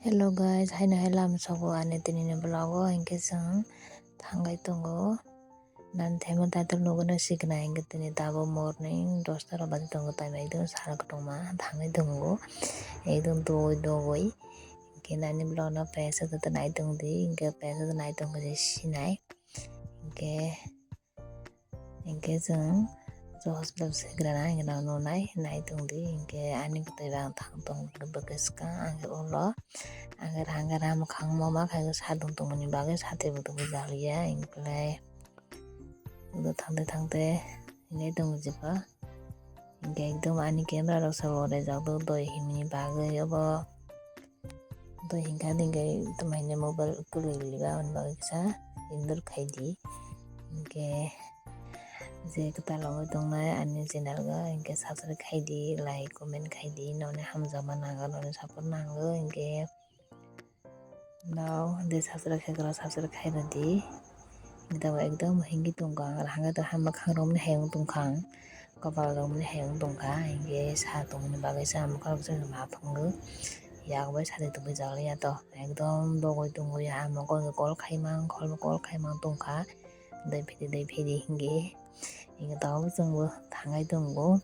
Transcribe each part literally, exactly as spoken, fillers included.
Hello guys, haino hai lama sogo ani tini ni vlog o, hinkhe chwng thangwi tongo. Nani thema title nugo no sikna, hinkhe tini tabuk morning dosta rok baji tongo, taima ekdom sal kwtwma thangwi tongo, ekdom dogwi dogwi. Hinkhe nani vlog no pesa joto nai tongdi, hinkhe pesa joto nai tongkhe je sinai. Hinkhe Hinkhe chwng hospital swigrana hinkhe no nunai nai tongdi, hinkhe ani bwtwi bang thang tong bwkhe swkang, ang khe ulo ang khe rang khe rang mwkhang moma khai sadung tongmani bagwi satwi bwtwi bujaliya, hinkhe ulo thangte thangte hinwi tongo jeba, hinkhe ekdom ani camera rok se lorajak doi himni bagwi obo. Tei hinkha hinkhe tamo hinwi mobile kwlwi liba aboni bagwi kisa ignore khaidi. Hinkhe je kwtal wngwi tongnai ani channel o hinkhe subscribe khaidi, like, comment khaidi, noni hamjakma nango, noni support nango hinkhe no de subscribe khaikhe subscribe khairwdi. Hinkhe tabuk ekdom hingwi tongkha ang, hangkhe to ha mwkhang romwi hayung tongkha ang, kopal romwi hayung tongkha, hinkhe sa tongmani bagwi sa mwkhang rok se ma thangwi yak bai sari tongwi jalya to, ekdom dogwi tongwi ha mwkhang kol khaimang kol kol khaimang tongkha, dai phidi dai phidi hinkhe, hinkhe tabuk chwngbo thangai tongo.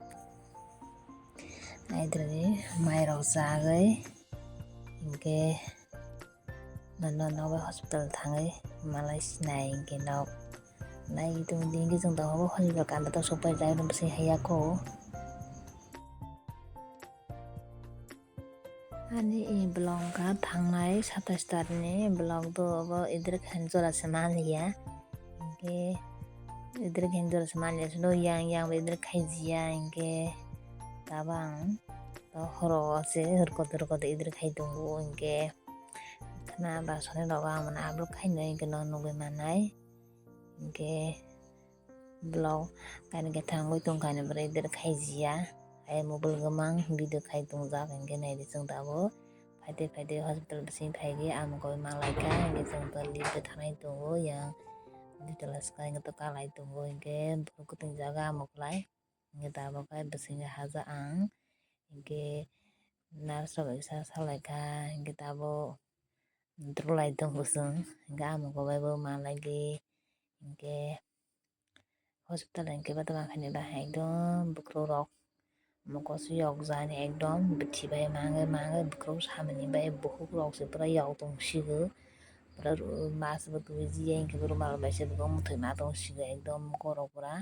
Aidroni mai rok chagwi hinkhe. Nono nogo hospital thangwi malai sinai hinkhe nok nai tongdi, hinkhe chwng tongo hospital kanda to sokpai jai rw bwswi haiya kho. Ani i vlog wngkha thangnai satais tarikni vlog, do obo idrik khaina jora se manliya, hinkhe idrik khaina jora se manliya, sino yang yang bai idrik khaijiya, hinkhe tabang to horo se hurkot hurkot idrik khai tongo, hinkhe. Khna ba soni rogo ang mano upload khainai hinkhe no nugwi manai. Hinkhe vlog kainwi khe thangwi tongkha ni bwrwi der khaijiya. Hai mobile gwmang video khai tongjak hinkhe naidi chwng tabuk. Phaide phaide hospital bising phaigwi amo koi manlaikha hinkhe chwng to lift o thanai tongo yang dui tala swkang to kalai tongo hinkhe bwrwi kwtwng jaga amo kwlai. Hinkhe tabuk khe bisingo haja ang, hinkhe nurse rok bai kisa salaikha, hinkhe tabuk drulai tongo chwng, hinkhe amo kobaibo manlaidi, hinkhe hospital hinkhe bata mankhaini bahai ekdom bwkhukrok mokol se yokjani ekdom bithi bai mangwi mangwi bwkhukrok samani bai bukukrok se pura yok tongsigo, pura mask bo twijiya hinkhe bo rumal bai se bo muthungma tongsigo ekdom mokolrok pura.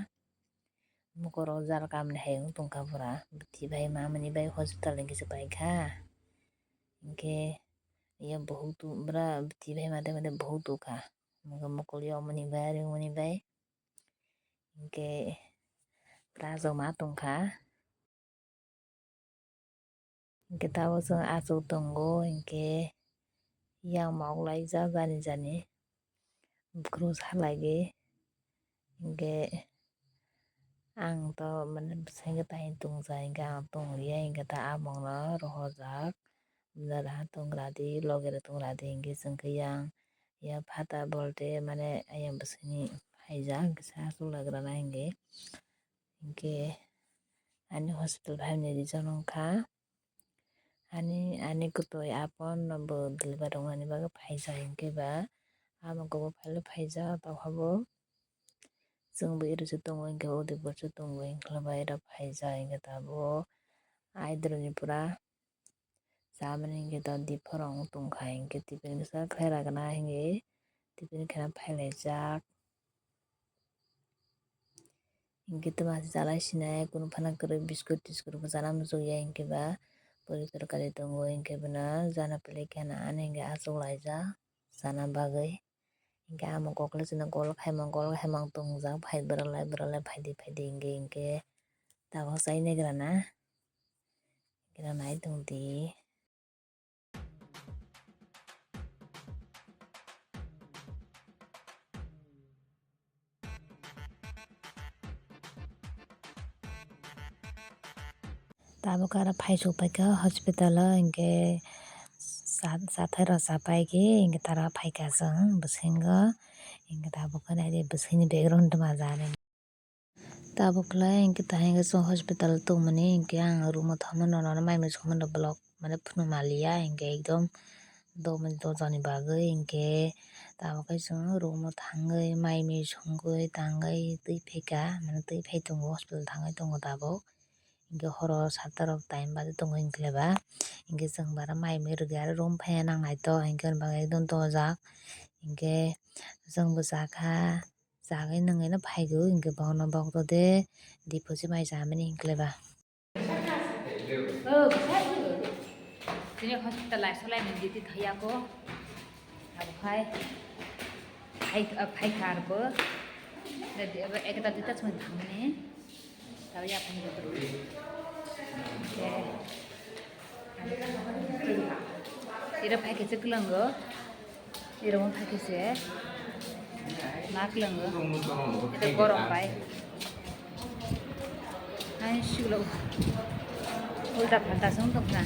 Mokolrok jara kamni hai wng tongkha pura, bithi bai mamani bai hospital ni kisa paikha, hinkhe ya bohok tu bura bithi bai made made bohok tukha, mokol yokmani bai ringmani bai, hinkhe pura achukma tongkha. Hinkhe tabuk chwng achuk tongo, hinkhe yang mok laijak jani jani bwkhrok salaidi, hinkhe ang to mane bwskango tai tongsa hinkhe ang tongliya, hinkhe ta amokno rohorjak, jara tongradi logero tongradi hinkhe chwng khe yang ya phata bolte mane ayang bwskango phaijak, kisa achuk lagrana hinkhe. Hinkhe ani hospital phaimani reason wngkha, ani, ani kwtwi apon bo delivery wngnani bagwi phaijak, hinkhe ba amo khe bo phaile phaijak, tongkha bo chwngbo iro se tongo, hinkhe udaipur se tongo, hinkhe ba iro phaijak, hinkhe tabuk aidroni pura. Chamani hinkhe to diphoro wng tongkha, hinkhe tiffin kisa khlai rwgwna hinkhe tiffin kheno phailaijak. Hinkhe twma se chalai sinai, kunu phano kwrwi biscuit tiskut bo chana muchungya, hinkhe ba puri torkari tongo, hinkhe bono jana plate kheno ani hinkhe achuk laijak chana bagwi. Hinkhe amo kokle chwngno gol khaimang, gol khaimang tongjak, phai borok lai, borok lai phaidi, phaidi hinkhe, hinkhe tabuk chai naigrana. Hinkhe nai tongdi. Tabuk aro phai suk paikha hospital o, hinkhe cha-, chathai rok chapaikhe, hinkhe tara phaikha chwng bwskango, hinkhe tabuk khe naidi bwskangni background tongma jani. Tabuk khlai hinkhe tahai hinkhe chwng hospital tongmani, hinkhe ang room o thangmano nono mai mui songmano vlog mane phunukma liya, hinkhe ekdom Domo dojani bagwi hinkhe tabuk khe chwng room o thangwi mai mui songwi tangwi twi phaikha, mane twi phai tongo, hospital thangwi tongo tabuk. Hinkhe horo satta rok time badi tongo hinkhe ba, hinkhe chwng bara mai mui rwgwi aro room phaiya nang naito hinkhe hwnba ekdom dojak. Hinkhe chwngbo chakha, chagwi nwngwi no phaigo hinkhe bono bokto de deposit mai chamani hinkhe ba. Tini hospital lai solai ni diti thaya ko. Abo khai khai khai kar bo. Ekta duita chuma thangni. Tawi apa ni betul. Ira phai khe kwlwngo. Ira mo phai khe se. Mak kwlwngo. Ira gorom bai. Ai shulo. Ulta phalta song tokna.